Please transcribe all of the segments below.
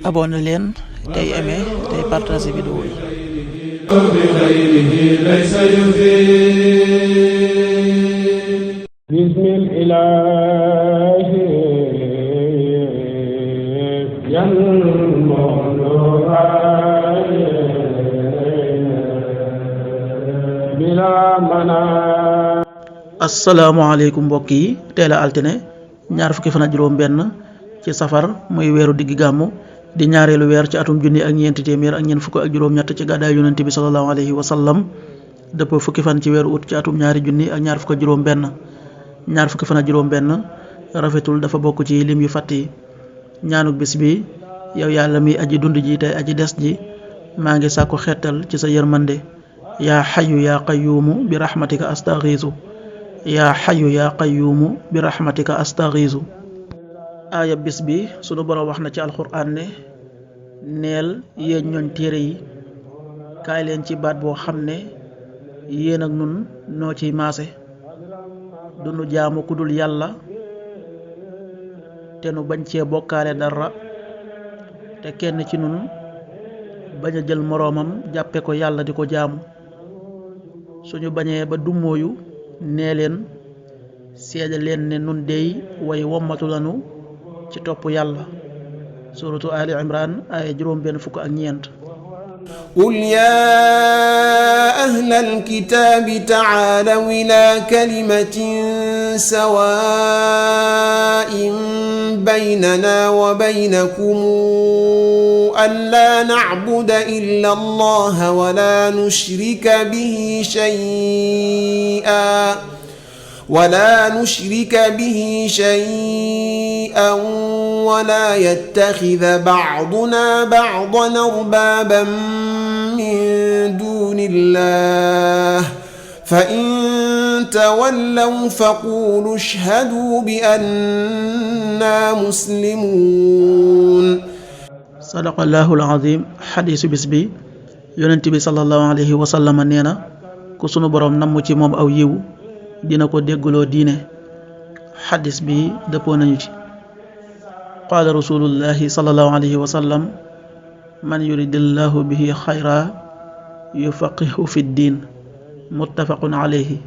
abonné leen tey aimé tey partagé vidéo yi. asalaamaaleykum mbokk yi, teel a altine ñaar fukki fan ak juróom benn ci safar muy weeru diggi gàmmu di ñaareelu weer ci atum junni ak ñeenti téeméer ak ñeent fukk ak juróom-ñett ci gàddaay yonent bi sallallahu alayhi wa sallam dëpp fukki fan ci weeru ut ci atum ñaari junni ak ñaar fukk ak juróom benn. ñaar fukki fan ak juróom benn rafetul dafa bokk ci lim yu fàtt yi. ñaanuk bis bi: yow yàlla mi aji dund ji tey aji des ji, maa ngi sàkku xettal ci sa yërmande. yaa xayu yaa qayyuumu bi rahmatika astaxiisu. yaa xayu yaa qayyuumu bi rahmatika astaxiisu. aaya bis bi sunu borom wax na ci alxuraan ne: neel yéen ñooñ téere yi, kaay leen ci baat boo xam ne yéen ak nun noo ciy maase. du nu jaamu ku dul yàlla te nu bañ cee bokkaale dara, te kenn ci nun bañ a jël moroomam jàppe ko yàlla di ko jaamu. suñu bañee ba dummóoyu, nee leen seede leen ne nun dey way wommatu lanu ci topp yàlla. suratu Ali Imran ay juróom benn fukk ak ñeent. قل يا أهل الكتاب تعالوا إلى كلمة سواء بيننا وبينكم ألا نعبد إلا الله ولا نشرك به شيئا ولا يتخذ بعضنا بعضا أربابا من دون الله فإن تولوا فقولوا اشهدوا بأننا مسلمون. صدق الله العظيم. xadiisu bis bi yonent bi sallallahu alayhi wa sallam nee na: ku sunu boroom namm ci moom aw yiw dina ko déggloo diine. xadiis bi dëppoo nañu ci. qaala rasulullahi sallallahu alayhi wa sallam: man yuridillahu bihi xayra yufaqihu fi ddin. muttafaqun alayhi.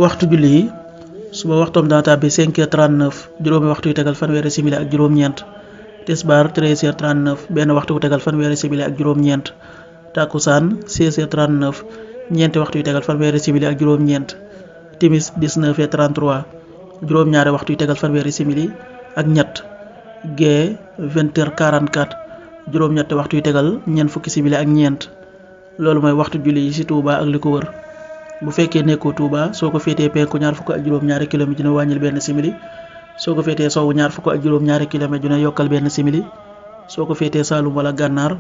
waxtu julli yi: suba waxtoom dana tàbbi 5h39, juróomi waxtu yu tegal fanweeri simili ak juróom-ñeent. tisbaar 13h39, benn waxtu yu tegal fanweeri simili ak juróom-ñeent. takkusaan 16h39, ñeenti waxtu yu tegal fanweeri simili ak juróom-ñeent. timis 19h33, juróom-ñaari waxtu yu tegal fanweeri simili ak ñett. gee 20h44, juróom-ñetti waxtu yu tegal ñeent fukki simili ak ñeent. loolu mooy waxtu julli yi ci Touba ak li ko wër. bu fekkee nekkoo Touba, soo ko féetee penku ñaar fukk ak juróom-ñaari kilomètre dina wàññil benn simili. soo ko féetee sowwu ñaar fukk ak juróom-ñaari kilomètre dina yokkal benn simili. soo ko féetee Saalum wala Gànnaar,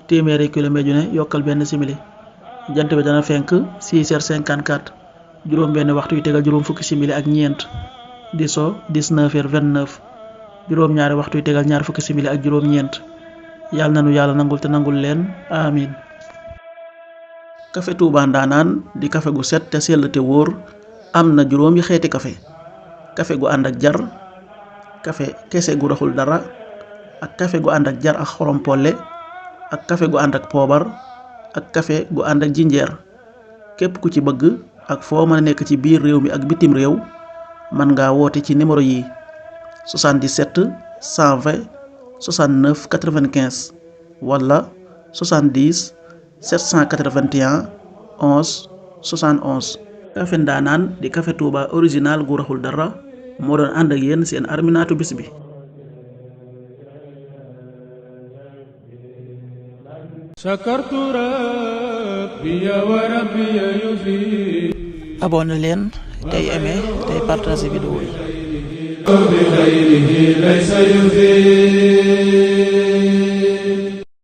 téeméeri kilomètre dina yokkal benn simili. jant bi dana fenk 6h54, juróom benn waxtu yu tegal juróom fukki simili ak ñeent. di so 19h29, juróom ñaari waxtu yu tegal ñaar fukki simili ak juróom-ñeent. yàlla nanu yàlla nangul te nangul leen amin. kafe Touba Ndanaan di kafe gu set te sell te wóor. am na juróomi xeeti kafe: kafe gu ànd ak jar, kafe kese gu raxul dara, ak kafe gu ànd ak jar ak xorom polle, ak kafe gu ànd ak poobar, ak kafe gu ànd ak jinjeer. képp ku ci bëgg ak foo mën a nekk ci biir réew mi ak bitim réew, mën ngaa woote ci numéro yi: 77 120 69 95 wala 70 781 11 71. kafe Ndaanaan di kafe Touba original gu raxul dara moo doon ànd ak yéen seen arminaatu bis bi. abonné leen tey aimé tey partagé vidéo yi.